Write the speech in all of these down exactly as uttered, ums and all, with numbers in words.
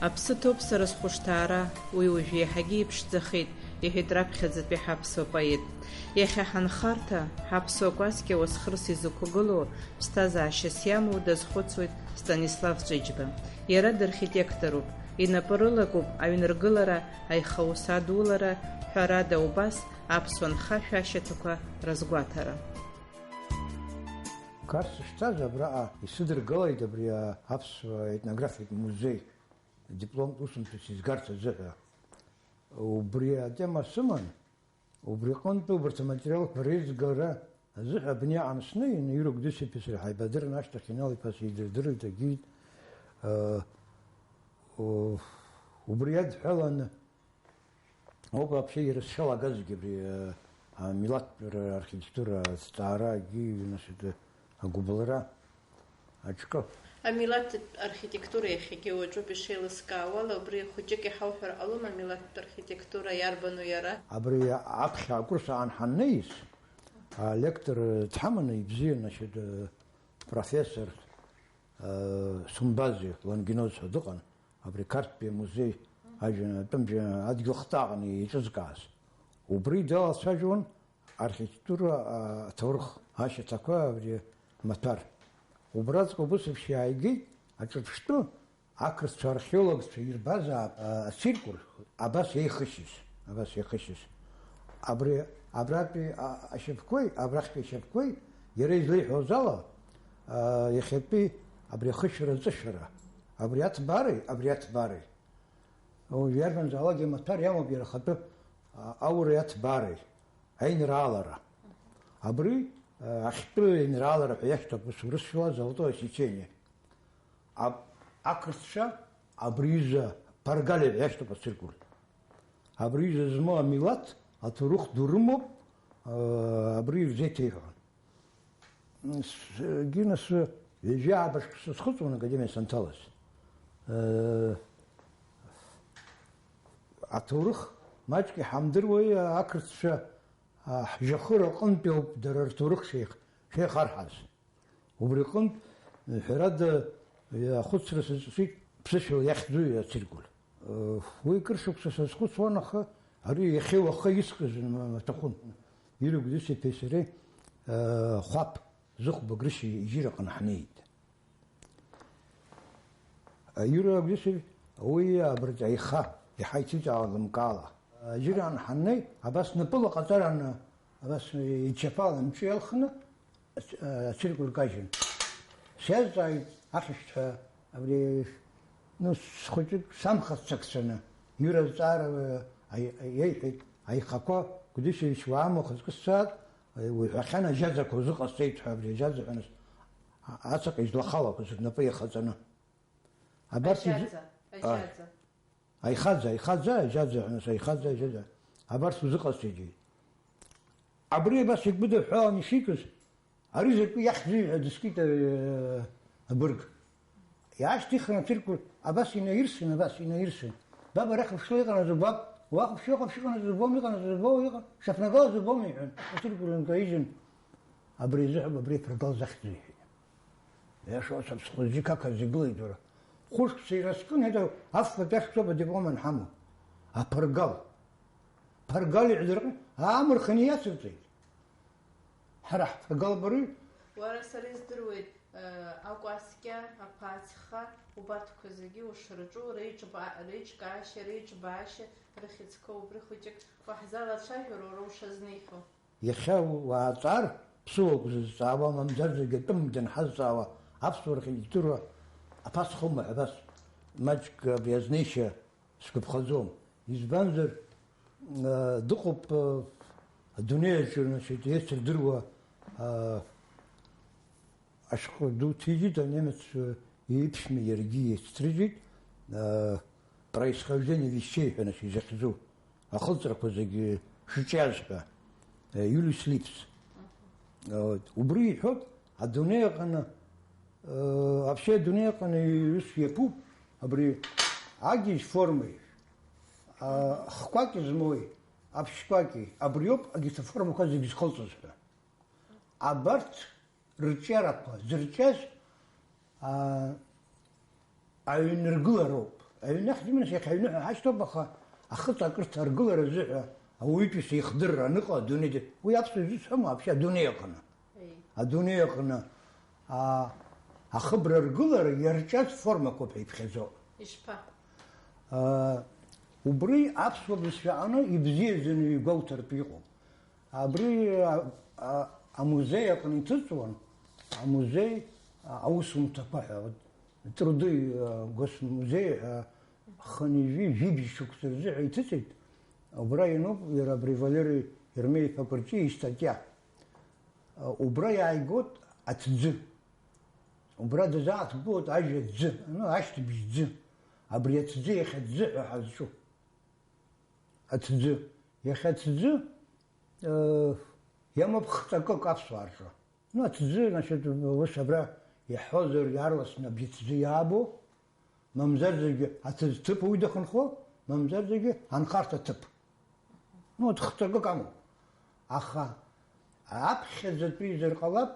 Аԥсы ҭоуп сара схәышҭаара, уи уажә еиҳагьы иԥшӡахеит, иҳәеит раԥхьаӡатәи ҳаԥсуа поет. Иахьа ҳанхарҭа, ҳаԥсуа кәасқьа уасхырс изықәгылоу, ԥсҭазаашьас иамоу дазхәыцуеит Станислав Ҵәыџьба. Иара дархитекторуп, инапы рылакуп аҩныргылара, аихаус адулара, ҳәарада, убас аԥсуа нхашәа ашьаҭақәа разгәаҭара. Қарҭ сышҭаз абраҟа исыдыргалеит абри аԥсуа етнографиатә музеи. Дипломтә усумҭа сизгарц азыҳәа. Убри атема сыман, убри аҟынтәи убарҭ аматериалқәа реизгара азыҳәа абни аҟны снеин, Иура Гәдыси-иԥеи сареи ҳаибадырын, ашьҭахь Инал-иԥа сидырдырит, агьиит. Э, у-, убри адҳәаланы ауп вообще иара сшалагазгьы абри, э, амилаҭтә архитектура азҵаарагьы, значит, агәыбылра аҿкы. Амилаҭтә архитектура иахьагьы уаҵәуп ишеилыскаауала, убри хәыҷык иҳауҳәар ҟалома, амилаҭтә архитектура иарбану иара? Абри аԥхьа акурс аан ҳаннеиз, алектор дҳаманы ибзиан, значит, профессор, э, Сумбази Лангиноз ҳәа дыҟан, абри Қарҭтәи амузеи ажәҩан атәым адгьыл хтаҟны еиҿызкааз. Убри далацәажәон архитектура, а, аҭоурых ашьаҭақәа абри маҭәар. Убраҵәҟьа убыс еиԥш иааигеит аҿырԥштәы ақырҭцәа археологцәа ирбазаап, а, ациркуль абас еихышьыз, абас еихышьыз. Абри абратәи, а, ашьапқәеи, абрахьтәи ашьапқәеи, иара излеиҳәоз ала, а, иахьатәи абри ахышәара аҵышәара, абри аҭбаареи, абри аҭбаареи. Уажә иарбанзаалак амаҭәар иамоуп иара ахатәы, а, аура иаҭбаареи, аинраалара. Абри, а, ахьтәы аинраалара ҳәа иашьҭоуп ус урысшәала золотое сечение. Аб-, ақырҭцәа абри ҩыза Паргалиа ҳәа иашьҭоуп ациркуль. Абри ҩыза змоу амилаҭ аҭоурых ду рымоуп, а, абри ирзеиҭеиҳәон. Сгьы нас ҩажәи ааба шықәса схыҵуан академиа санҭалаз. Э, аҭоурых маҷк иҳамдыруеи, ақырҭцәа, а, ҳжьахыр аҟынтәи ауп дара рҭоурых шеих-, шеихарҳаз. Убри аҟынтә, ҳәарада, ахәыцра сазыԥшит, ԥсышәала иахьӡу ациркуль. Уи кыр шықәса сазхәыцуан, аха ари иахьеи уаха искыз ма-, маҭәахәын. Иура Гәдыси-иԥеи сареи, э, хәаԥ, зыхәба Грышьа ижьыраҟны ҳнеит. Иура Гәдыси уи абарҵәы аиха, иаҳа ицәыҵаауан лымкаала. Ижьыраан ҳаннеи, абас напыла ҟаҵараны, абас ичаԥала амҿы иалхны, ац-, ациркуль кажьын. Сиазҵааит ахьышәҭҳәа, абри, ну, схәыҷык самхаццакцәаны, Иура азҵаара, аи-, иеиҳәеит, аихақәа Гәдышьевич уаама ухаҵкы сцааит, уи ҳәахьан ажьаӡақәа узыҟасҵеит ҳәа, абри ажьаӡа ҳәа нас ацаҟьа излахалақәаз рнапы иахаҵаны. Абарҭ изы-, Ажьаӡа, ааи. Ажьаӡа. Аихаӡа, аихаӡа, ажьаӡа ҳәа нас, аихаӡа, ажьаӡа. Абарҭ узыҟасҵеит, иҳәеит. Абри абас игәыдыҳәҳәалан ишикыз, ари закәи иахьӡи ҳәа дыскит, э, абырг. Иаашьҭихын ациркуль абас инаирсын, абас инаирсын. Баб, ара хыԥшла иҟанаҵ убап, уа хыԥшла, хыԥшла иҟанаҵ убом, иҟанаҵ убо, иҟан, шьаԥнагала зубом, иҳәан, ациркуль анкаижьын. Абри азыҳәоуп, абри аԥыргал захьӡу, иҳәеит. Иашоу саԥсхәы зқьақаӡ игылеит, уара. Хәышықәса ираскын, ҳәа, афбатәи ахьӡуп адиплом анҳамоу. Аԥыргал. Ԥыргал иҳәдырҟьан, аамырхын иацырҵеит. Ҳара ҳԥыргал барыҩ. Уара сара издыруеит, э, акәасқьа, аԥацха, убарҭқәа зегьы ушраҿу, реиҿба-, реиҿкаашьа, реиҿбаашьа рыхьӡқәа убри хәыҷык уаҳзалацәажәар, уара ушазнеихьоу. Иахьа уааҵаар, ԥсыуак узызҵаауа, мамзарзаргьы атәым данҳазҵаауа, аԥсуара ахьыддыруа аԥацха аума ҳәа абас маҷк абри азнеишьа сгәаԥхаӡом. Избанзар, э, дыҟоуп, э, адунеи аҿы, значит, еицырдыруа, э, ашәҟәы ду ҭижьит, анемец, э, иеиԥшми иаргьы еицҭрыжьит, э, происхождение вещей ҳәа, значит, изахьӡу ахылҵрақәа зегьы шҿиаз ҳәа, э, Юлиус Липс. Вот. Убри иҳәоит, адунеи аҟны, э, вообще адунеи аҟны ус иаԥуп, абри агьежь формеи, а, хкәакь змои, аԥшькәакьи, абриоуп агьырҭ аформақәа зегьы зхылҵыз ҳәа. Абарҭ рҿиарақәа зырҿиаз, а, аҩныргылароуп. Аҩны ҳзымнас иахьа аҩныҳәа ҳашьҭоуп, аха ахыҵ акырҭа аргылара азыҳәа ауаҩытәыҩса ихдырра аныҟоу адунеи ди-, уи аԥсуа изусҳәома вообще адунеи аҟны? Еи. Адунеи аҟны, а, ахыбра аргылара иарҿиаз формақәоуп ҳәа иԥхьаӡоуп. Ишԥа? А, убри аԥсуа бызшәа аҟны ибзиаӡаны игәоуҭартә иҟоуп. Абри, а, а, амузеи аҟны иҭыҵуан, амузеи, а, аусумҭақәа ҳәа, вот, труды, а, госмузеи ҳәа хынҩажәи жәибжь шықәса рзыҳәа иҭыҵит. Убра иануп иара абри Валери Ермеи-иԥа Кәарҷиа истатиа. А, убра иааигот аҭӡы. Убра дазааҭгылоит ажәа ӡы, ну, ашьҭыбжь ӡы. Абри аҭӡы иахьа ӡы ҳәа ҳазҿу. Аҭӡы. Иахьа аҭӡы, э, иамоуп хҵакык аԥсуаа рҿы. Ну, аҭӡы, значит, ус абра иаҳҳәозар, иаарласны абри аҭӡы иаабо, мамзарзаргьы аҭыӡ ҭыԥ уи дахынхо, мамзарзаргьы анхарҭа ҭыԥ. Ну, вот хҵакык амоуп. Аха аԥхьаӡатәи изар ҟалап,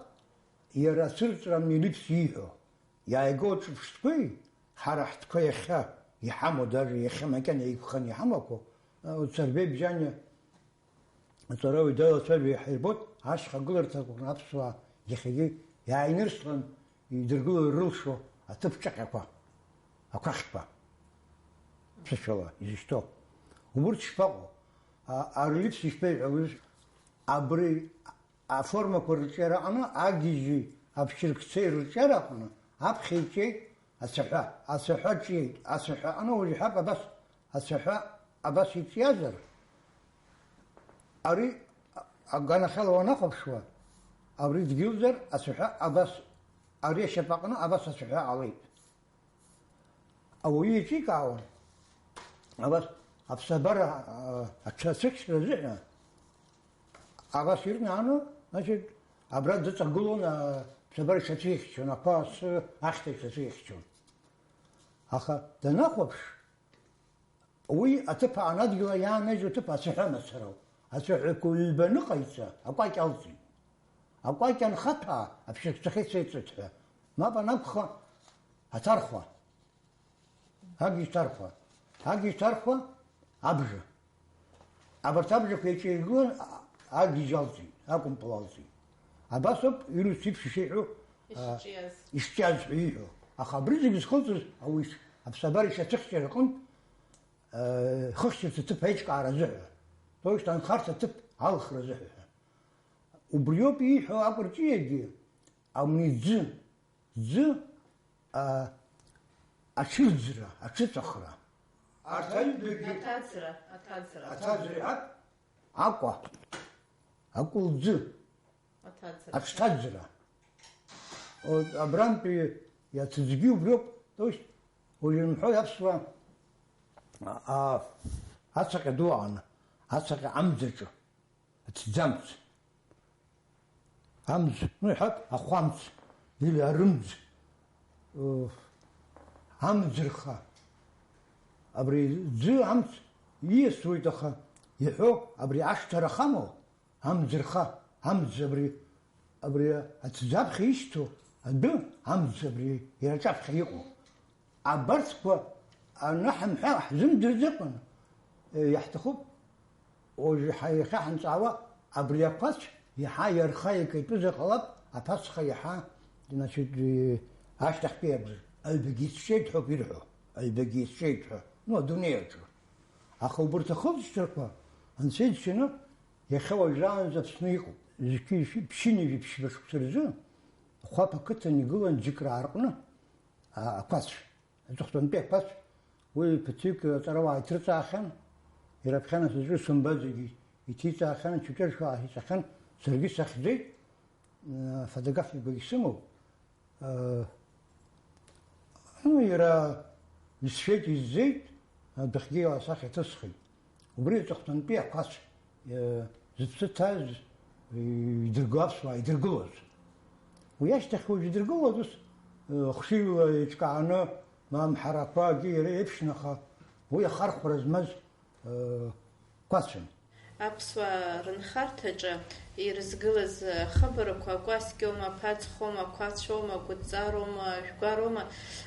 иара ацәырҵра амилициа ииҳәо. Иааигоу ҿырԥштәқәеи, ҳара ҳтәқәа иахьа иҳамоу, даже иахьа макьана еиқәханы иҳамақәоу, э, Царбеи Бжьаниа аҵарауаҩ далацәажәо иаҳирбоит, ашьха гыларҭақәа рҟны аԥсуаа иахьагьы иааинырслан идыргыло ирылшо аҭыԥ ҿаҟьақәа, ақәахьқәа, ԥсышәала изышьҭоу. Убырҭ шԥаҟоу? А, арелифс ишԥеиҳәауеи? Абри аформақәа рырҿиара аҟны агьежьи аԥшьыркцеи рырҿиара аҟны аԥхьа иҿиеит ацәаҳәа. Ацәаҳәа ҿиеит. Ацәаҳәа аҟны уажә иҳәап абас, ацәаҳәа абас иҿиазар, ари аганахьала уанахәаԥшуа, абри дгьылзар ацәаҳәа абас, ари ашьапаҟны абас ацәаҳәа ҟалеит. Ауаҩы еиҿикаауан, абас аԥсабара, а, аҽацәыхьчара азыҳәан, абас ирнааны, значит, абра дыҵагылон, а, аԥсабара иҽацәихьчон, ақәа асы ахьҭа иҽацәихьчон. Аха данахәаԥш, уи аҭыԥ аан адгьыл иаанажьу аҭыԥ ацәаҳәа мацароуп. Ацәаҳәақәа ҩба аныҟаиҵа, акәакь алҵит. Акәакь анхаԥаа, аԥшьыркцахьы ицеиҵоит ҳәа. Мап анакәха, аҭархәа. Агьежь ҭархәа. Агьежь ҭархәа, абжа. Абарҭ абжақәа еиҿаиргылан, а-, агьежь алҵит, акәымпыл алҵит. Абас ауп ирус иԥшәма ишиҳәо, а, Ишҿиаз. Ишҿиаз ҳәа ииҳәо. Аха абри зегьы зхылҵыз ауаҩы аԥсабара ишацәыхьчара аҟынтә, а, хыхьчарҭа ҭыԥ аиҿкаара азыҳәа. То есть анхарҭа ҭыԥ алхра азыҳәа ҳәа. Убриоуп ииҳәо Аҟәырҷиагьы, амни ӡы, ӡы, а, аҽырӡра, аҽыҵәахра. Арҭ аҩбагьы Аҭаӡра, аҭаӡра. Аҭаӡра иҳәап, Аҟәа, акәылӡы, Аҭаӡра. Аҽҭаӡра. О, абрантәи иаҭыӡгьы убриоуп, то есть, уажә ирымҳәои аԥсуаа, а, а, ацаҟьа ду аҟны, ацаҟьа амӡаҿы. Аҭӡамц. Амӡ, ну, иҳәап, ахәамц, или арымӡ, э, амӡырха. Абри ӡы амц ииасуеит, аха иҳәо абри ашҭа рахамоу, амӡырха, амӡ абри, абри аҭӡаԥхьа ишьҭоу адәы, амӡ абри иара аҿаԥхьа иҟоу. Абарҭқәа анаҳамҳәа ҳзымдырӡакәан, иаҳҭахуп, уажә ҳа-, иахьа ҳанҵаауа, абри ақәацә иаҳа иарха икаитәызар ҟалап, аԥацха иаҳа, значит, ашьҭахьтәи абжа. Аҩбагьы исҿеит ҳәоуп ирҳәо, аҩбагьы исҿеит ҳәа, ну, адунеи аҿы. Аха убарҭ ахылҵшьҭрақәа, анцәа иџьшьаны, иахьа уажәраанӡа Аԥсны иҟоуп. Зқьи жәшәи ԥшьынҩажәи ԥшьба шықәса рзы, Хәаԥ ақыҭан игылан џьык раартны, а, ақәацә. Аҵыхәтәантәи ақәацә, уи ԥыҭҩык аҵарауаа иҭырҵаахьан, ираԥхьан асасцәа сымбаӡагьы иҭиҵаахьан, ачаҿыршәа ааиҵахьан, саргьы сахьӡеит, э, афотографиақәагьы сымоуп. Э, ну, иара исшәеит, изӡеит, адәахьгьы асахьа ҭысхит. Убри аҵыхәтәантәи ақәацә, э, зыԥсы ҭаз, э, идырго-, аԥсуаа идыргылоз. Уи ашьҭахь уажә идыргылоз ус, э, хшыҩла еиҿкааны, мамҳарақәагьы иара еиԥшны, аха уи ахархәара змаз, э, қәацәын. Аԥсуаа рынхарҭаҿы ирызгылаз ахыбрақәа, акәасқьоума, аԥацхоума, ақәацәоума, агәыҵароума, ажәгәароума,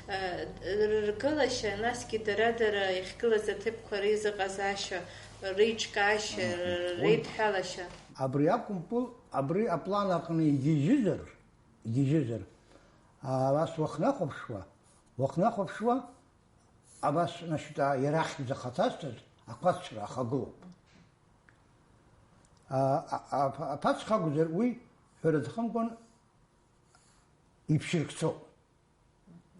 э, рыргылашьа, насгьы дара-дара иахьгылаз аҭыԥқәа реизыҟазаашьа, реиҿкаашьа, Мгм. реидҳәалашьа. Абри акәымпыл, абри аплан аҟны игьежьызар, игьежьызар, а, ас уахнахәаԥшуа, уахнахәаԥшуа, абас, значит, а, иара ахьӡ ахаҭазҵаз ақәацәра ахагылоуп. А, а, а, аԥацха акәзар, уи, ҳәара зхымкәан, иԥшьыркцоуп.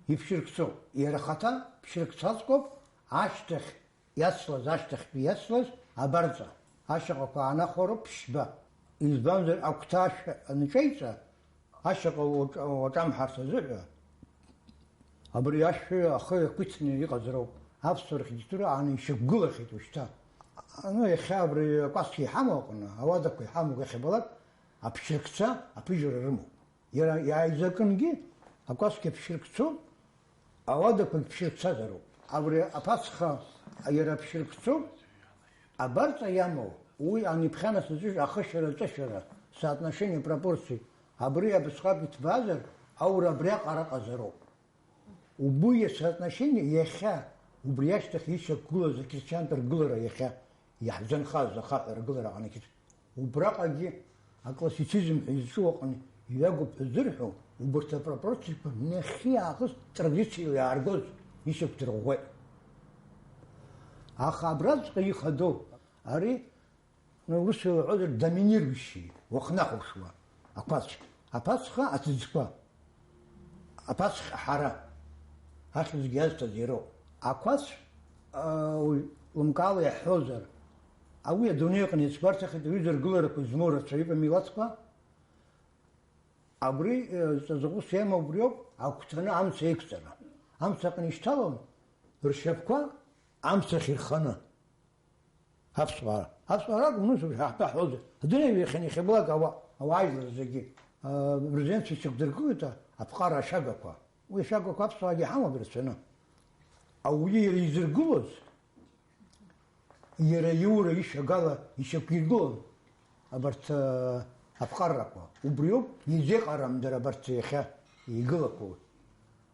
Иԥшьыркцоуп. Иара ахаҭа ԥшьыркцаҵәҟьоуп, ашьҭахь иацлаз, ашьҭахьтәи иацлаз абарҵа. Ашьаҟақәа аанахәароуп ԥшьба. Избанзар, агәҭа ашә анҿеиҵа, ашьаҟа уаҿ-, уаҿамҳарц азыҳәа, абри ашәаҩы ахы иақәиҭны иҟаз роуп. Аԥсуа архитектура ааны ишьақәгылахьеит уажәшьҭа. Ну, иахьа абри акәасқьа иҳамоу аҟны, ауадақәа иҳамоу иахьабалак, аԥшьыркца аԥыжәара рымоуп. Иара иааизакынгьы акәасқьа ԥшьыркцо, ауадақәагь ԥшьыркцазароуп. Абри аԥацха иара ԥшьыркцо, абарҵа иамоу, уи анеиԥхьанасыжьыз ахышьара-ҵышьара, соотношение пропорций, абри абасҟак иҭбаазар, аура абриаҟара ҟазароуп. Убри соотношение иахьа, убри ашьҭахь ишьақәгылаз ақьырсиантә ргылара иахьа иаҳзынхаз ахаҳә аргылара аҟны ақьыр-, убраҟагьы аклассицизм ҳәа изҿу аҟны иҩагоуп ҳәа зырҳәо, убарҭ апропорциақәа нахьхьи аахыс традициала иааргоз ишьақәдырӷәӷәеит. Аха абраҵәҟьа ихадоу ари, ну, ус илҳәозар, доминирующий, уахнахәаԥшуа, ақәацә. Аԥацха аҭыӡқәа, аԥацха ҳара, ахьӡгьы иазҭаз иароуп. Ақәацә, а, уи лымкаала иаҳҳәозар, а, уи адунеи аҟны иацгәарҭахеит, аҩыза ргыларақәа змоу рацәаҩуп амилаҭқәа. Абри, э, ҵаҵӷәыс иамоу убриоуп, агәҭаны амца еиқәҵара. Амца аҟны ишьҭалон, ршьапқәа амца ахь ирханы. Аԥсуаа. Аԥсуаа ракәым, ус ҳәа ҳҳәозар. Адунеи иахьан иахьабалак ауа-, ауаажәлар зегьы. А, рзенцәа ишьақәдыргылеит а-, аԥҟара ашьагақәа. Уи ашьагақәа аԥсуаагьы иҳамоуп ирацәаны. Ауаҩы иара изыргылоз, иара иура ишьагала ишьақәиргылон абарҭ, а, аԥҟаррақәа. Убриоуп, изеиҟарам дара абарҭ иахьа игылақәоу.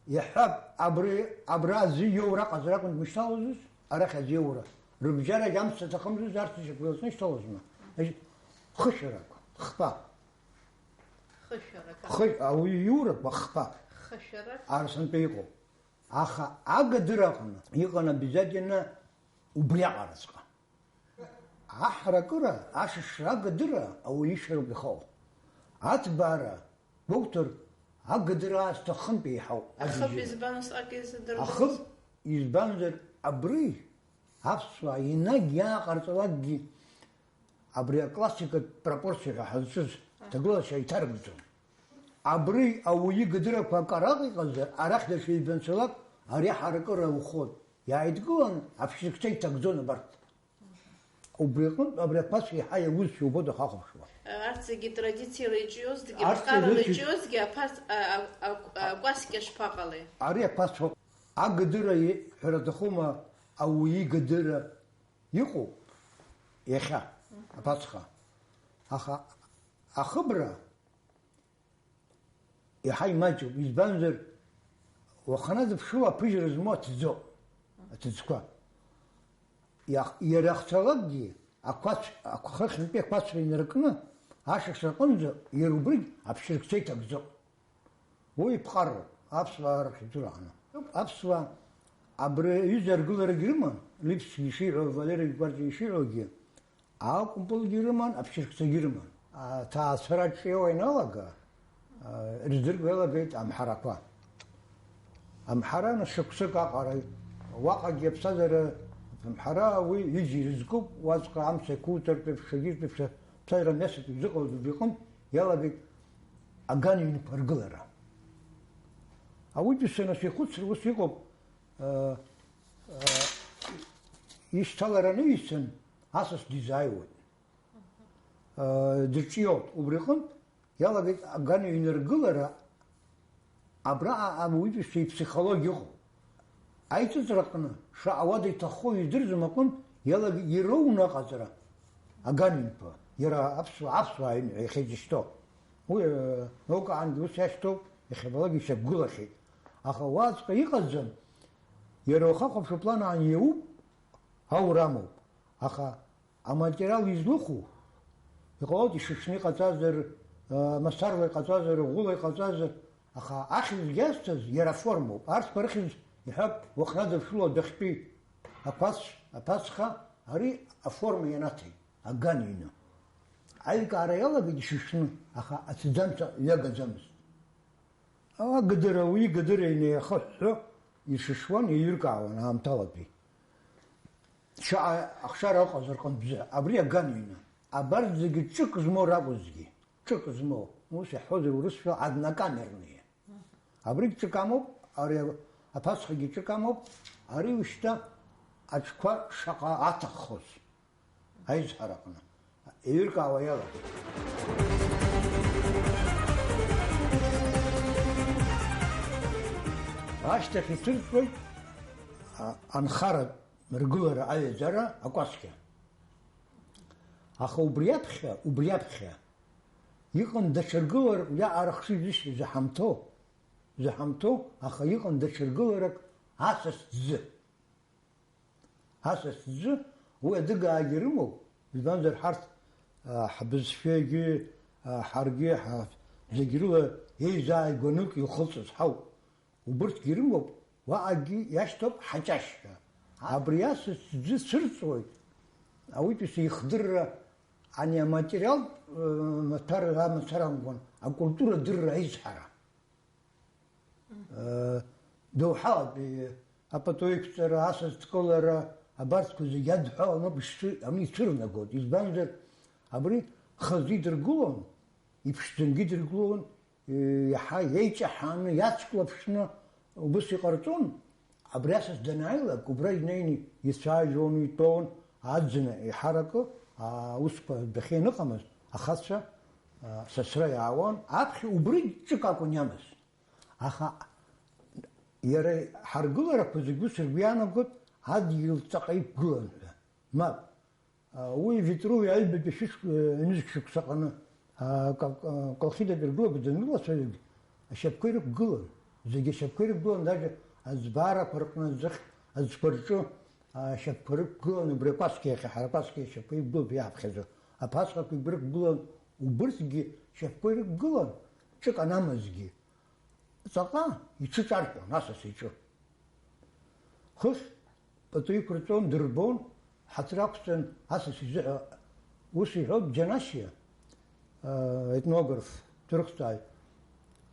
Иаҳҳәап, абри, абра аӡы иоура аҟазар акәын дмышьҭалозыз, арахь аӡы иоура. Рыбжьарагь амца аҭахымзыз, арҭ ишьақәгылацәа ишьҭалозма. Хышәарак, хԥа. Хышәарак. Хы-, ауаҩы иурақәа хԥа. Хышәарак. Арсантәи иҟоуп. Аха агадыра аҟны иҟан обязательно убриаҟараҵәҟьа. Аҳаракыра, ашышра агадыра ауаҩы ишәароуп ихоу. Аҭбаара гәоуҭар, агадыра аасҭа хынтә еиҳауп. Ахыб Агыжьра. Избан усҟак изадыргылоз? Ахыб избанзар абри аԥсуаа енагь иааҟарҵалакгьы абри аклассикатә пропорциа ҳәа ҳазҿыз Аҳа. Ҭагылашьа иҭаркӡом. Абри ауаҩы гадырақәа акараҟ иҟазар, арахь даҽа избанцәалак ари ҳаракыра ухоит. Иааидкылан, аԥшьыркцәа иҭагӡон абарҭ. Убри аҟынтә, абри аԥацә еиҳа иаузшәа убоит ахахәаԥшуа. Арҭ зегьы традициала иҿиозҭгьы, Арҭ ԥҟарала зегьы иҿиозҭгьы аԥац-, а, а, а, а, акәасқьа шԥаҟалеи? Ари аԥацәа агадыра ҳәара аҭахума, ауаҩы игадыра иҟоуп иахьа, аԥацха. Аха ахыбра иаҳа имаҷуп, избанзар, уаханазы ԥшыла аԥыжәара змоу аҭӡоуп, аҭӡқәа. Иах-, иара ахцалакгьы, ақәацә-, ахы-, хыхьынтәи ақәацәра инаркны, ашықәс рҟынӡа иара убригь аԥшьыркцәа иҭагӡоуп. Уи ԥҟарроуп, аԥсуаа рхьӡы раҳаны. Аԥсуаа абри аҩыза аргыларагь рыман, Лиԥсгьы ишиҳәо, Валери Гәарҷиа ишиҳәогьы, Акәымпылгьы рыман, аԥшьыркцагьы рыман. Аҭаацәара ҿиауа ианалага, а, ирыздыркуа иалагеит амҳарақәа. Амҳара нас шықәсык аҟара, уаҟагьы аԥсҭазаара амҳара уи ҩыџьа ирызкуп, уаҵәҟьа амца еиқәуҵартә еиԥш, егьырҭ еиԥш, аԥсҭазаара мҩасыртә изыҟалаз убри иҟынтә иалагеит аган ҩнқәа ргылара. Ауаҩытәыҩса нас ихәыцра ус иҟоуп, а, а, ишьҭалараны ицын, асас дизааиуеит. Дырҿиоит. Убри аҟынтә иалагеит аган ҩныргылара, абра ауаҩытәыҩса иԥсихологиа ыҟоуп. Аиҵыҵраҟны шаҟа уада иҭаххо идырӡом аҟынтә, иалагеит ироуны аҟаҵара. Аганинқәа, иара аԥсуа, аԥсуаа имҩа иахьа изышьҭоу. Уи, э, наукаангьы ус иашьҭоуп, иахьабалак ишьақәгылахьеит. Аха уаҵәҟьа иҟаӡам, иара ухахәаԥшуа план аан иауп, аурамоуп. Аха аматериал излыху, иҟалоит ишыҽны иҟаҵазар, э, мацарала иҟаҵазар, ӷәыла иҟаҵазар, аха ахьӡгьы азҭаз иара аформоуп. Арҭқәа рыхьӡ иҳәап, уахнадыршәыло адәахьтәи ақәацә, аԥацха, ари аформа ианаҭеит. Аган иҩны. Аилкаара иалагеит ишышны, аха аҭӡамц ҩагаӡамызт. Агыдыра, уи гыдыра инеихыҳәҳәо ишышуан еиҩыркаауан аамҭалатәи. Шаҟа ахшара ыҟазар ҟынтәзы, абри аган иҩны. Абарҭ зегьы ҿык змоу ракәызҭгьы, ҿык змоу, ус иаҳҳәозар урысшәа, однокамерные. Абригь ҿык амоуп, ари аԥацхагьы ҿык амоуп, ари ушьҭа аҽқәа шаҟа аҭаххоз аизҳара аҟны еиҩыркаауа иалагеит. Ашьҭахь ицәырҵуеит, а, анхаратә ргылара аҩаӡара акәасқьа. Аха убри аԥхьа, убри аԥхьа иҟан даҽа ргылара, уи аҟара хшыҩзышьҭа заҳамҭоу, заҳамҭоу, аха иҟан даҽа ргыларак асас ӡы. Асас ӡы, уи адыгаагьы рымоуп, избанзар ҳарҭ, а, ҳбызшәагьы, а, ҳаргьы, ҳа-, зегь рыла еизааигәанык ихылҵыз ҳауп. Убырҭгьы рымоуп, уаҟагьы иашьҭоуп ҳаҷашьҳәа. Абри асас ӡы цәырҵуеит, ауаҩытәыҩса ихдырра, ани аматериалтә, э, маҭәар-, амацара амкәан, акультура дырра аизҳара. Э, доуҳалатәи апату еиқәҵара, асас дкылара, абарҭқәа зегьы адҳәаланоуп ишцәы-, ами ицәырнагоит. Избанзар, абри хазы идыргылон, иԥшӡангьы идыргылон, иаҳа еиҷаҳаны, иацклаԥшны убыс иҟарҵон, абри асас данааилак, убра инеины ицәажәон, итәон, аӡын еиҳаракы, аусқәа адәахьы ианыҟамыз, ахацәа, а, сасра иаауан, аԥхьа убригь ҿык акәын иамаз. Аха иара ҳаргыларақәа зегь ус ргәы иаанагот, адгьыл ҵаҟа иқәгылан ҳәа. Мап. Уи Витруви аҩбатәи шәышықә-, ҩнызқь шықәса аҟны, а, Кал-, а, Колхидатәи ргәылак данрылацәажәогь, ашьапқәа ирықәгылан. Зегьы ашьапқәа ирықәгылан, даже аӡбарақәа рҟны аӡыхь, аӡқәа рҿы, а, ашьапқәа рықәгылан, убри акәасқьа иахьа, ҳара акәасқьа ашьапқәа иқәгылоуп иааԥхьаӡо. Аԥацхақәа убри рықәгылан, убырҭгьы шьапқәа ирықәгылан, ҿык анамазгьы. Ҵаҟа иҽы ҿарҳәон, асас иҿы. Хыхь пату иқәырҵон, дырбон, ҳаҭыр ақәҵан, асас изыҳәа ус иҳәоит Џьанашьиа, а, етнограф, ҭырқәтәаҩ,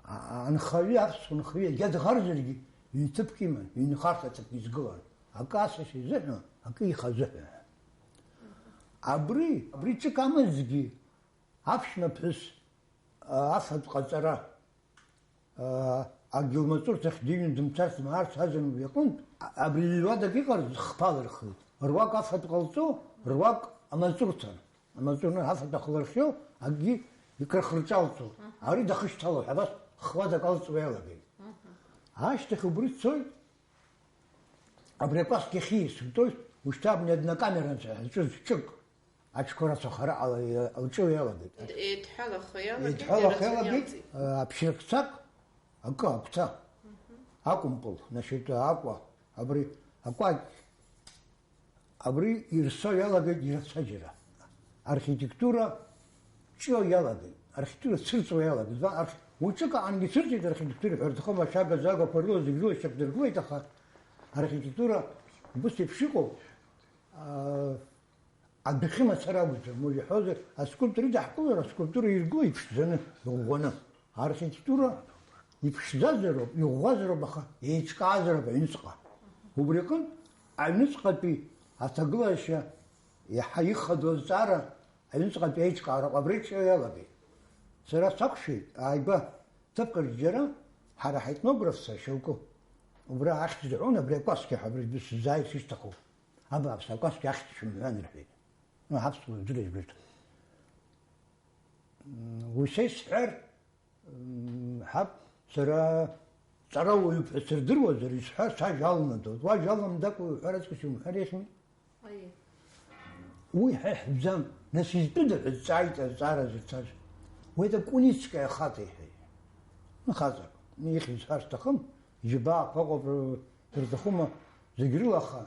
а, анхаҩы, аԥсуа нхаҩы, егьа дӷарзаргьы, ҩ-ҭыԥк иман, ҩынхарҭа ҭыԥк изгылан, акы асас изыҳәа, акы ихазыҳәа. Абри, абри ҿык амазгьы, аԥшәма ԥҳәыс, а, афатә ҟаҵара, аа, адгьыл маҵурҭахь дыҩны дымцарц, дмаарц азын убри аҟынтә, а-, абри ҩ-уадак иҟарҵаз хԥа лырхит. Руак афатә ҟалҵо, руак амаҵурҭан. Амаҵурҭа афатә ахлырхио, акгьы икрыхырҿалҵо. Ари дахышьҭало ҳәа абас х-уадак алҵуа иалагеит. Ашьҭахь убри цоит, абри акәасқьа ахьиасыртәоз, ушьҭа абни однокамерантә ҳәа ҳзҿыз ҿык. Аҽқәа рацәахара ала-, лҿы иалагеит. Еидҳәалаха иалагеит, Еидҳәалаха ирацәаны иалагеит, иалҵит. Аԥшьыркцак, акы агәҭа, акәымпыл, значит, акәа, абри, акәакь, абри ирсо иалагеит ирацәаџьара. Архитектура ҿио иалагеит, архитектура цәырҵуа иалагеит. Ба-, арх-, уи ҿык аҟангьы цәырҵит архитектура ҳәа рҭахым, ашәага-загақәа рыла зегь рыла шьақәдыргылеит, аха архитектура убыс еиԥш иҟоуп. Аа, Адәахьы мацара акәӡам, уажә иҳәозар, аскульптор идаҳкылар, аскульптура иргыло иԥшӡаны, иӷәӷәаны. Архитектура иԥшӡазароуп, иӷәӷәазароуп, аха еиҿкаазароуп аҩныҵҟа. Убри аҟынтә, аҩныҵҟатәи аҭагылазаашьа иаҳа ихадоу азҵаара аҩныҵҟатәи аиҿкаароуп, абри ҿио иалагеит. Сара сақәшәеит, ааигәа, ҭыԥк рҿы џьара, ҳара ҳетнографцәа шьоукы, убра ахьӡ дыҳәон, абри акәасқьа ҳәа абри сзааирц исҭаху. Абааԥс, акәасқьа ахьӡ шәымҳәан, рҳәеит. Ну, ҳаԥсуа џьара ижәбеит. М, уи са исҳәар, м, ҳаԥ, сара ҵарауаҩуп ҳәа сырдыруазар, исҳәар, сажәа алнадоит. Уажәа алнадакәа уҳәар аҵкыс иумҳәар иахьми? Аиеи. Уи ҳа иҳәӡам. Нас изтәыда ҳәа дҵааит азҵаара зыцаз. Уи ада Куницкая ахаҵа иҳәеит. Хаҵак, ихьӡ сҳәар сҭахым, џьабаақәа ыҟоуп, рҭахума, зегь рыла, аха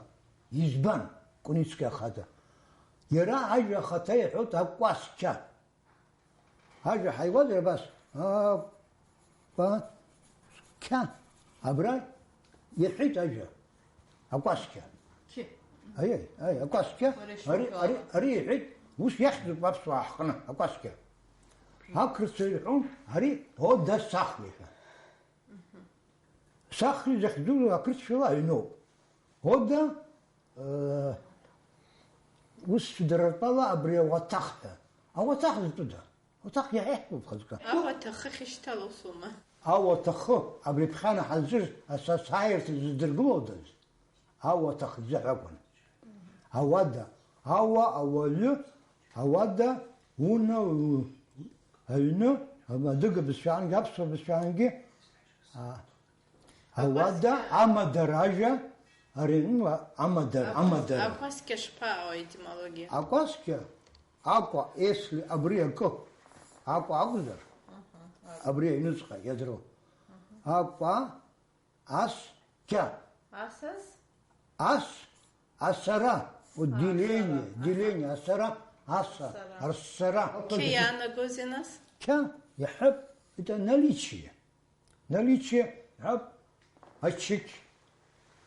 избан Куницкая ахаҵа? Иара ажәа ахаҭа иҳәоит акәасқьа. Ажәа ҳаиуазар абас, акәасқьа. Абра иҳәеит ажәа. Акәасқьа. Қьы. Аиеи, аи, акәасқьа. Уара ишуҳәо Ари, ари, ала. Ари иҳәеит, ус иахьӡуп аԥсуаа ҳҟны, акәасқьа. Ақырҭцәа ирҳәон, ари Ода Сахли ҳәа. Сахли захьӡу ақырҭшәала аҩноуп. Ода, э, ус дара ртәала абри ауаҭах ҳәа. Ауаҭах зтәыда? Ауаҭах иаҳҳәоуп хазы. Ауаҭах ахьышьҭа лусума? Ауаҭахы, абри ԥхьана ҳазҿыз асасааирҭа зыдыргылодаз? Ауаҭах изыҳәа акәын. Ауада, ауа, ауаҩы, ауада, уна, у-, аҩны, адыга бызшәаангьы, аԥсуа бызшәаангьы, а, ауада, Акәасқьа. Амадара ажәа, ари, ну, амадара, Акәас-, амадара. Акәасқьа шԥаҟоу аетимологиа? Акәасқьа, Акәа, если абри акы, Акәа акәзар, Аҳа, акәа. Абри аҩныҵҟа иадроу. Аҳа. Акәа, ас, қьа. Асас? Ас, асара, вот А, деление, асара, аҳа. Деление, асара, аса, Асара. Арсара. Қьа иаанагозеи нас? Қьа, иаҳҳәап, это наличие. Наличие, ҳәа, ачықь.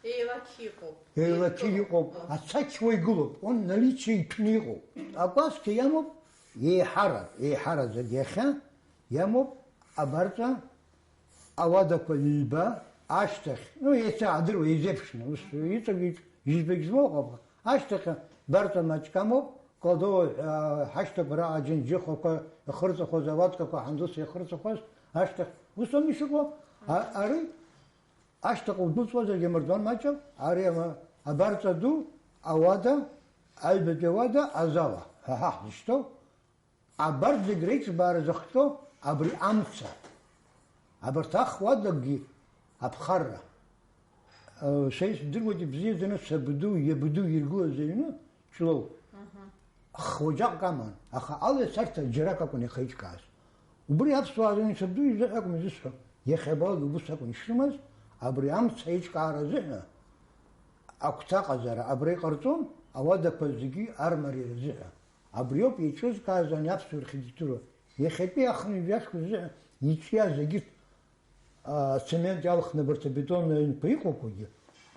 Еилақь иҟоуп. Еилақь иҟоуп. Ацақь уа игылоуп. Он наличие иҭәны иҟоуп. Акәасқьа иамоуп, еиҳарак, еиҳараӡак иахьа иамоуп абарҵа ауадақәа ҩба ашьҭахь. Ну, еицаадыруа, еизеиԥшны, ус иҵегь избагь змоу ыҟоуп. Ашьҭахь абарҵа маҷк амоуп, Кодоуа, а, ҳашьҭақәа раҟа аџьынџьыхақәа ихырҵәахоз, ауаткақәа ҳандус иахырҵәахоз, ашьҭахь, ус ауми ишыҟоу? А, ари, ашьҭахь удәылҵуазаргьы амардуан маҷым, ари ама-, абарҵа ду, ауада, аҩбатәи ауада, азала, ҳәа ҳа ҳзышьҭоу, абарҭ зегь реиҿбаара зыхҟьо абри амца. Абарҭ ахуадакгьы аԥхарра. Э, са исдыруеит ибзиаӡаны сабду, иабду иргылаз аҩны, Ҷлоу. Аҳа. Х-, уаҵәҟьа аман, аха алеицарҭа џьарак акәын иахеиҿкааз. Убри аԥсуаа рыҩны сабду изыҳәа акәым изысҳәо, иахьабалак убыс акәын ишрымаз, абри амца аиҿкаара азыҳәа агәҭаҟазаара абра иҟарҵон, ауадақәа зегьы армариара азыҳәа. Абриоуп еиҿызкааз ани аԥсуа архитектура. Иахьатәи ахынҩажәи ашықәс азыҳәа иҿиаз егьырҭ, а, ацемент иалхны абарҭ абетонные аҩнқәа иҟоуқәагьы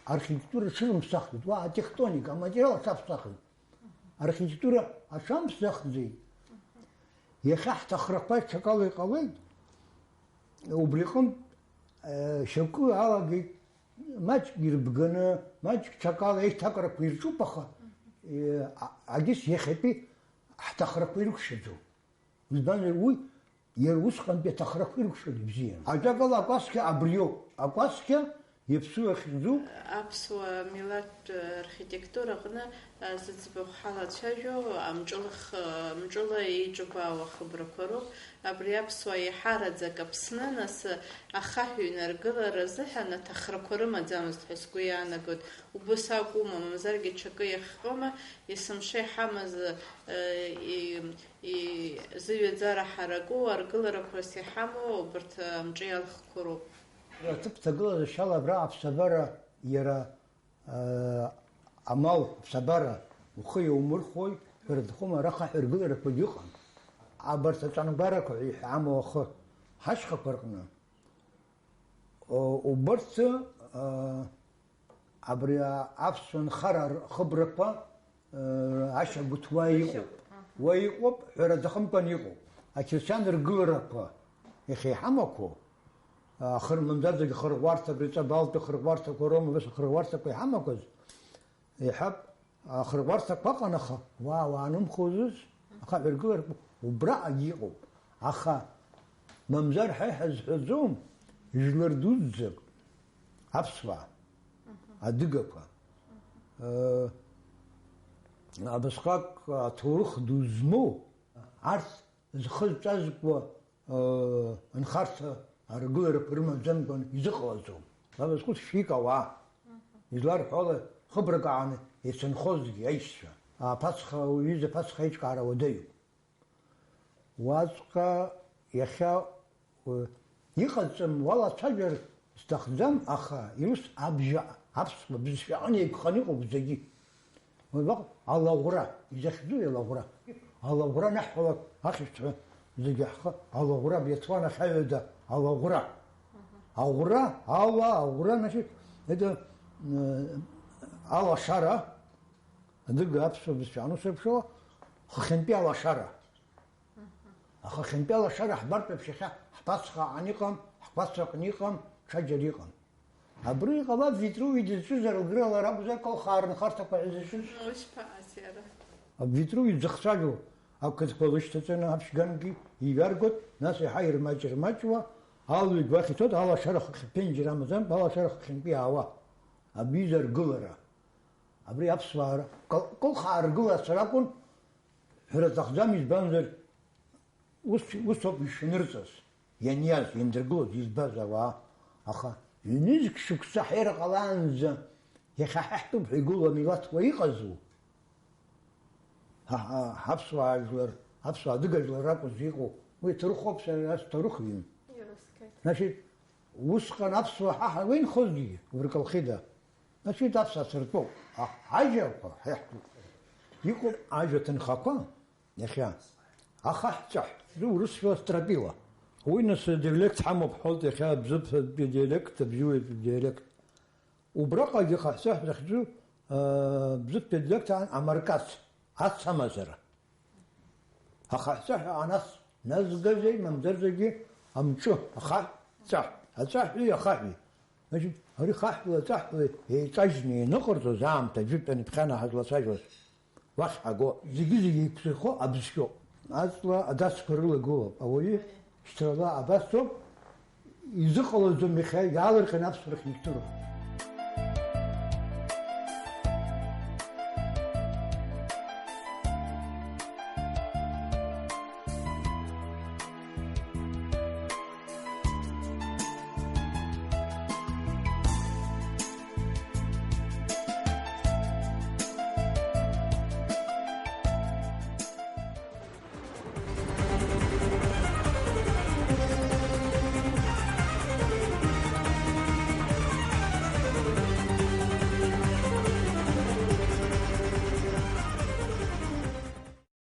архитектура рҽырымԥсахит. Уа атектоника, аматериал аҽаԥсахит. Архитектура аҽамԥсахӡеит. Иахьа ҳҭахрақәа ҽакала иҟалеит. Убри аҟынтә, э, шьоукы алагеит, маҷк ирбганы, маҷк ҽакала еиҭакрақәа ирҿуп, аха, э, а-, агьыс иахьатәи ҳҭахрақәа ирықәшәаӡом. Избанзар, уи иара усҟантәи аҭахрақәа ирықәшәоит ибзианы. Ажәакала, акәасқьа абриоуп. Акәасқьа иаԥсуа хьӡуп. Аԥсуа милаҭтә архитектура аҟны, а, зыӡбахә ҳалацәажәо, амҿылх-, мҿыла еиҿыбаауа ахыбрақәа роуп. Абри аԥсуаа еиҳараӡак Аԥсны, нас, ахаҳә инаргылара азыҳәан аҭахрақәа рымаӡамызт ҳәа сгәы иаанагоит. Убыс акәума, мамзаргьы ҽакы иахҟьома, есымша иҳамаз, э, и-, и-, зыҩаӡара ҳараку, аргыларақәас иҳамоу убарҭ амҿы иалхқәа роуп. Аҭыԥ ҭагылазашьала абра аԥсабара иара, э, амал, аԥсабара ухы иаумырхәои, ҳәара дхәыма, ара хаҳә аргыларақәагьы ыҟан. Абарҭ аҵангәарақәа ҳәа иҳәамоу ахы ҳашьхақәа рҟны, о, убарҭ, э, Абри аԥсуа нхара рхыбрақәа, э, ашьагәыҭ уа иҟоуп. Ашьагәыҭ, аҳа. Уа иҟоуп, ҳәара дахымкәан иҟоуп. Ақьырсиан ргыларақәа иахьа иҳамақәоу, ахыр-, мамзаргьы хырӷәӷәарҭак, рҵабалтәи хырӷәӷәарҭақәа роума, ус ахырӷәӷәарҭақәа иҳамақәаз, иҳәап, ахырӷәӷәарҭақәа ыҟан, аха уа, уаанымхозыз, ахаҳә ргыларақәа убраҟагь иҟоуп. Аха, мамзар, ҳа иҳазҳәаӡом, жәлар дуӡӡак, аԥсуаа, адыгақәа, э, абасҟак аҭоурых ду змоу, арҭ зхы зҵазкуа, э, нхарҭа аргыларақәа рымаӡамкәан изыҟалаӡом. Абасҟак шәҩык ауаа, изларҳәо ала, хыбрак ааны ицынхозгьы аишьцәа. аԥацха, уҩыза аԥацха аиҿкаара уадаҩуп. Уаҵәҟьа иахьа, э, иҟаҵам, уалацәажәар сҭахӡам, аха ус абжа, аԥсуа бызшәаҟны еиқәханы иҟоуп зегьы. Уажәы алаӷәра, изахьӡу алаӷәра. Алаӷәра анаҳҳәалак ахьышәҭҳәа зегьы ҳхы алаӷәра, биатланахь аҩада алаӷәра. Аӷәра, ала, аӷәра, значит, это, э, алашара, адыга аԥсуа бызшәа анусырԥшуа, хыхьынтәи алашара. Аха хьынтәи алашара ҳбартә еиԥш иахьа ҳԥацха аҟны иҟам, ҳқәацә аҟны иҟам, ҽаџьара иҟам. Абри иҟалап Витруи дызҿыз аргылара ракәзар, аколхаа рынхарҭақәа ҳәа зыҿыз. Ушԥаҟаз иара? Витруи дзыхцәажәо ақыдқәа лышьҭаҵаны аԥшьгангьы иҩаргоит, нас еиҳа ирмаҷ-рмаҷуа, алҩагь уахь ицоит, алашара хыхь-, ԥенџьыр амаӡамкәа, алашара хыхьынтәи иаауа. Абри изы аргылара. Абри аԥсуаа р-, кол-, колхаа ргылацәа ракәын, ҳәара аҭахӡам, избанзар, ус, усоуп ишынырҵаз, ианиаз, иандыргылоз, избаз ауаа. Аха ҩнызқь шықәса ҳера ҟалаанӡа иахьа ҳа ҳтәуп ҳәа игылоу амилаҭ уа иҟазу? Ҳа, ҳа, ҳаԥсуаа жәлар, аԥсуаа адыга жәлар ракәыз иҟоу, уи ҭарыхуп, сара ас ҭарыхҩын. Ирыскеит. Значит, усҟан аԥсуаа ҳа ҳауеинхозгьы, Уркалхида. Значит, аԥсуаа сыртәоуп. Ҳа, ҳажьақәа, ҳа иаҳтәуп. Иҟоуп ажәа ҭынхақәа, иахьа. Ахаҳә-цаҳә, урысшәала стропила. Уи нас диалект ҳамоуп ҳҳәоит, иахьа Бзыԥтәи диалект, Абзиуатәи диалект. Убраҟагьы хаҳә-цаҳә захьӡу, аа, Бзыԥтәи адиалект аан амаркац, ац амазара. Ахаҳә-цаҳә анас назгазеи, мамзарзаргьы амҿы, ахаҳә-цаҳә, аҵаҳәи ахаҳәи. Значит, ари хаҳәла аҵаҳәла еиҿажьны ианыҟарҵоз аамҭа џьыртәын иԥхьана ҳазлацәажәоз. Уахь ҳаго, зегьы-зегьы еиқәзырхо абызшәоуп. Аҵла адацқәа рылагылоуп. Ауаҩы шьҭрала абасоуп, изыҟалаӡом иахьа иаалырҟьаны аԥсуарахь иҭыроуп.